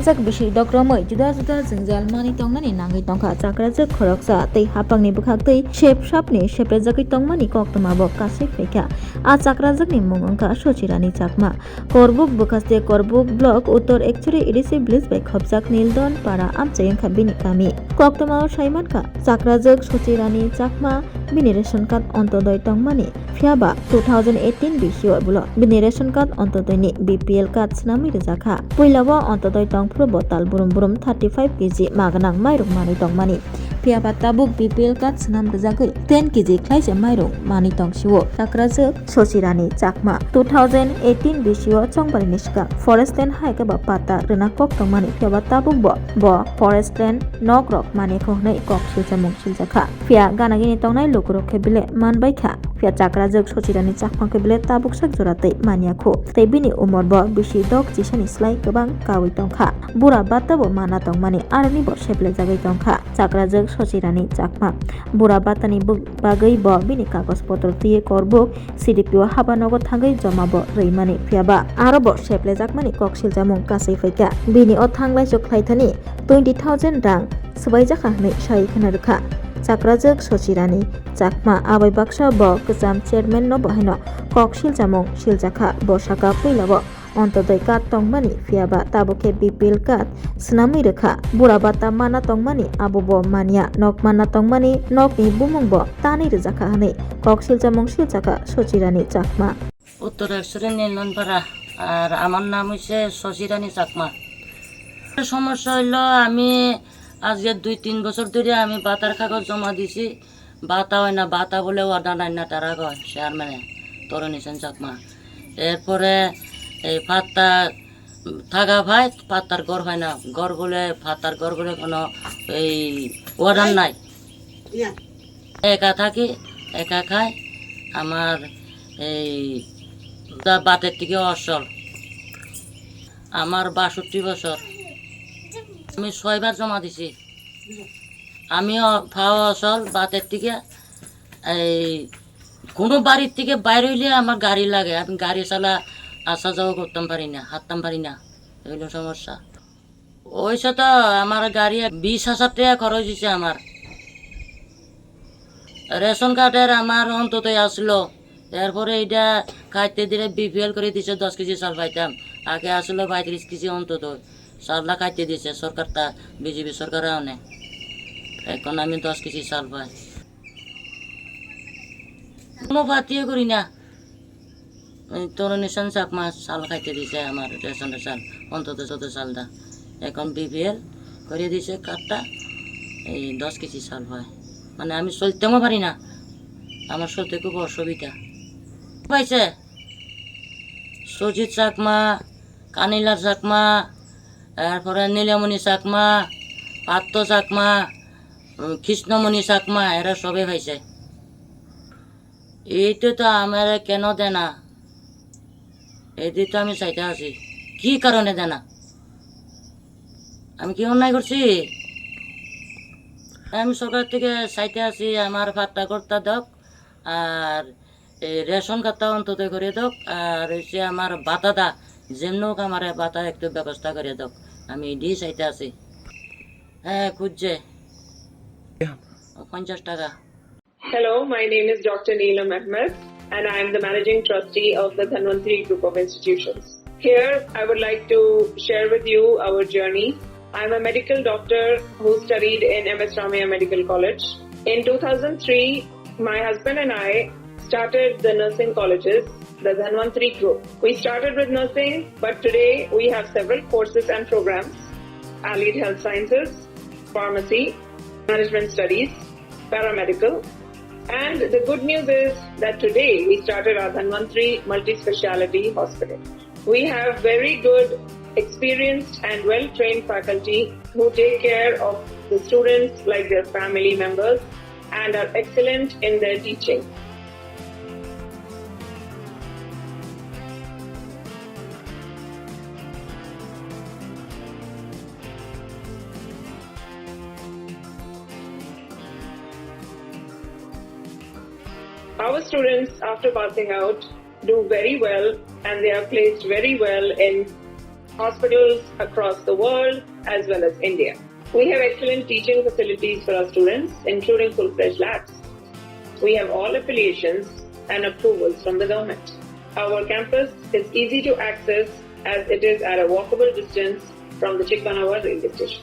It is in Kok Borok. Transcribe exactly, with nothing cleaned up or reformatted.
Chak bisi dokromwi juda juda jwngjal manwi tongnani nangwi tongkha. Chakrajwk khoroksa tei haphangni bwkhaktwi sep sapni seprejagwi tongmani koktwma bo kasui phaikha. A chakrajwkni mung wngkha Sochirani Chakma. Korbuk bwkhaste Korbuk block Uttor Ekchuri A D C village bai khopjak Nildon para amchai wngkha bini kami. Koktwmao saimankha chakrajwk Sochirani Chakma bini ration card Ontodoi tongmani. Phiyaba two thousand eighteen bisio bulo bini ration card Ontodoi ni B P L card swnamwi rwjakha. Puilao Ontodoi tongphuru bo tal burum burum thirty five K G maganang mairung manwi tongmani. Phiyaba tabuk B P L card swnam rwjagwi ten K G khlaisa mairung manwi tongsio. Chakrajwk Sochirani Chakma two thousand eighteen bisio chongbarini swkang forest land hai khe bo pata rwna kok tongmani. Phiyaba tabuk bo, bo forest land nok rok mani kho hwnwi kok silchamung siljakha. Phiya gana gini tongnai lukurok khe bile man bai kha. Phiya chakrajwk Sochirani Chakma khe bile tabuk sak jora tei manya khu. Tei bini umor bo bisi dok chisani slai kwbang kaui tongkha. Bura bata bo mana tongmani aroni bo seplejagwi tongkha. Chakrajwk Sochirani Chakma. Bura batani bw-, bagwi bo bini kagoj potro twiwi Korbuk C D P O haba nogo thangwi joma bo rwimani. Phiyaba aro bo seplejakmani kok silchamung kasui phaikha. Bini o thanglaichuk khlaithani twenty thousand rang swbaijakha hwnwi sai khna rwkha. Chakrajwk Sochirani Chakma abai baksa bo kwcham chairman no bo haino kok silchamung siljakha. Bo saka puila bo Ontodoi card tongmani, phiyaba tabuk khe B P L card swnamwi rwkha. Bura bata mana tongmani, abo bo manya. Nok mana tongmani, nokni bumung bo tanwi rwjakha hwnwi kok silchamung siljakha Sochirani Chakma. উত্তর একশোরে নীলনপাড়া, আর আমার নাম হইছে শশীরানী চাকমা। সমস্যা হইলো, আমি আজকে দুই তিন বছর ধরে আমি ভাতার কাগজ জমা দিছি, ভাতা হয় না, ভাতা বলে অর্ডার নেয় না, তারা কয় চেয়ারম্যানে, তরুণ হোসেন চাকমা। এরপরে এই পাত্তা থাকা ভাই, পাত্তার ঘর হয় না, ঘর বলে, পাত্তার ঘর বলে কোনো এই অর্ডার নাই। একা থাকি, একা খাই। আমার এই তা বাতের থেকে অসল। আমার বাষট্টি বছর। আমি ছয়বার জমা দিছি। আমি অ-, পাওয়া অসল বাতের থেকে এই কোনো বাড়ির থেকে বাইরে হইলে আমার গাড়ি লাগে। আমি গাড়ি চালা আসা যাওয়া করতাম পারি না, হাঁটতাম পারি না। এই হলো সমস্যা। ওইসে তো আমার গাড়ি বিশ হাজার টাকা খরচ হয়েছে আমার। রেশন কার্ডের আমার অন্তত আসলো, এরপরে এটা খাইতে দিলে বিপিএল করে দিছে, দশ কেজি চাল পাইতাম। আগে আসলো পঁয়ত্রিশ কেজি অন্তত চালটা খাইতে দিছে সরকারটা, বিজেপি সরকার আনে। এখন আমি দশ কেজি চাল পাই। কোনো পাতিও করি না। এই তরুণ হোসেন চাকমা চাল খাইতে দিছে আমার রেশনের চাল, অন্তত চোদ্দ চালটা। এখন বিপিএল করে দিছে কার্ডটা, এই দশ কেজি চাল পায়। মানে আমি চলতেও পারি না, আমার চলতে খুব অসুবিধা। পাইছে সুজিত চাকমা, কানিলা চাকমা, তারপরে নীলমণি চাকমা, পার্থ চাকমা, উম, কৃষ্ণমণি চাকমা, এরা সবে পাইছে। এইটা তো আমারে কেন দেয় না? এটি তো আমি চাইতে আছি, কি কারণে দেয় না? আমি কি অন্যায় করছি? আমি সরকার থেকে চাইতে আছি, আমার পাট্টা করতে দেখ, আর এই রেশন কার্ডটা অন্তত করে দেখ, আর হচ্ছে আমার ভাতাটা যেমনি হোক আমার ভাতা একটু ব্যবস্থা করে দেখ, আমি এটি চাইতে আছি। হ্যাঁ, খুঁজছে পঞ্চাশ টাকা। Hello, my name is Doctor Neelam Ahmed, and I am the Managing Trustee of the Dhanvantri Group of Institutions. Here, I would like to share with you our journey. I'm a medical doctor who studied in M S Ramaiah Medical College. In two thousand three, my husband and I started the nursing colleges, the Dhanvantri Group. We started with nursing, but today we have several courses and programs: allied health sciences, pharmacy, management studies, paramedical. And the good news is that today we started our Dhanvantri Multi-Speciality Hospital. We have very good, experienced and well-trained faculty who take care of the students like their family members and are excellent in their teaching. Our students, after passing out, do very well and they are placed very well in hospitals across the world as well as India. We have excellent teaching facilities for our students, including full-fledged labs. We have all affiliations and approvals from the government. Our campus is easy to access as it is at a walkable distance from the Chikmanawa railway station.